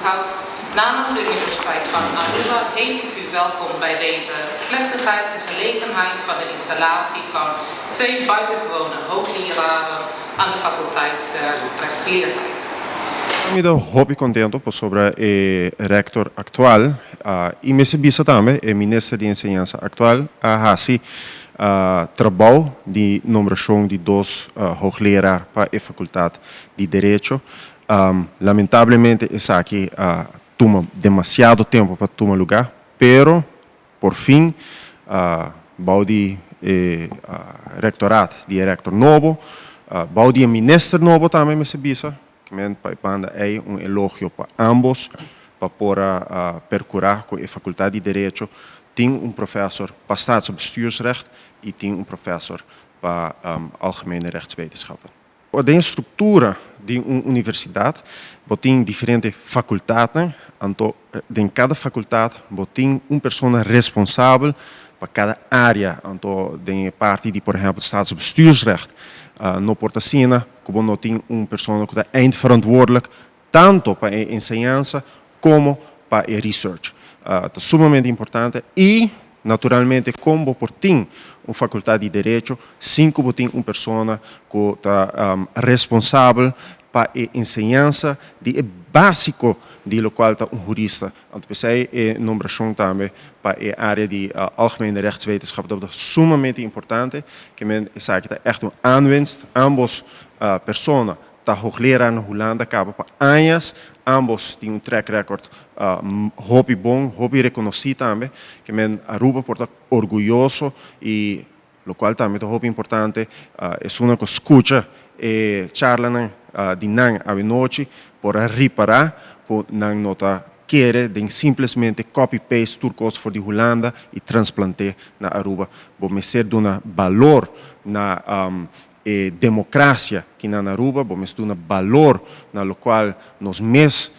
Boekhout. Namens de Universiteit van Aruba heet ik u welkom bij deze plechtigheid ter gelegenheid van de installatie van twee buitengewone hoogleraren aan de faculteit der rechtsgeleerdheid. Mi ta hopi contento pasobra e rector actual y mester bisa tambe e minister di enseñansa actual a haci trabou di nombracion di dos hoogleraar pa e facultad di derecho. Lamentablemente esaki a tuma demasiado tempo pa tuma lugar, pero por fin bou di e rectoraat di e rector nobo, bou di e minister nobo tambe mester bisa, men pa e banda ei un elogio pa ambos pa por a percura cu e facultad di derecho tin un professor pa staatsbestuursrecht y tin un professor pa algemene rechtswetenschappen. Den structura di un universidad bo tin diferente facultadnan, anto den cada facultad bo tin un persona responsabel pa cada area. Anto den e parti di, por ehempel, staatsbestuursrecht, no por ta asina cu bo no tin un persona cu ta eindverantwoordelijk tanto pa e enseñansa como pa e research. Ta sumamente importante y naturalmente con bo por tin un facultad di derecho sin cu bo tin un persona cu ta responsabel pa e enseñansa di e basico di locual ta un hurista. Anto p'esey e nombracion tambe pa e area di algemene rechtswetenschap ta sumamente importante, ke men esaki ta echt un aanwinst. Ambos persona ta hoogleraar na Hulanda caba pa añas, ambos tin un track record hopi bon, hopi reconoci tambe, ke men Aruba por ta orguyoso y locual tambe ta hopi importante, esunnan cu scucha e charlanan di nan awenochi por a ripara cu nan no ta kere den simplemente copy-paste tur cos for di Hulanda y transplante na Aruba. Bo mester duna balor na e democracia ki na Aruba, bo mester duna balor na locual nos mes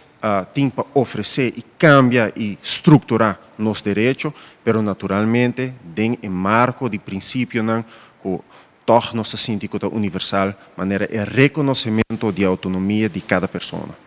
tin pa ofrece y cambia y structura nos derecho, pero naturalmente den e marco di principionan cu toch nos ta sinti cu ta universal, manera e reconocimento di autonomia di cada persona.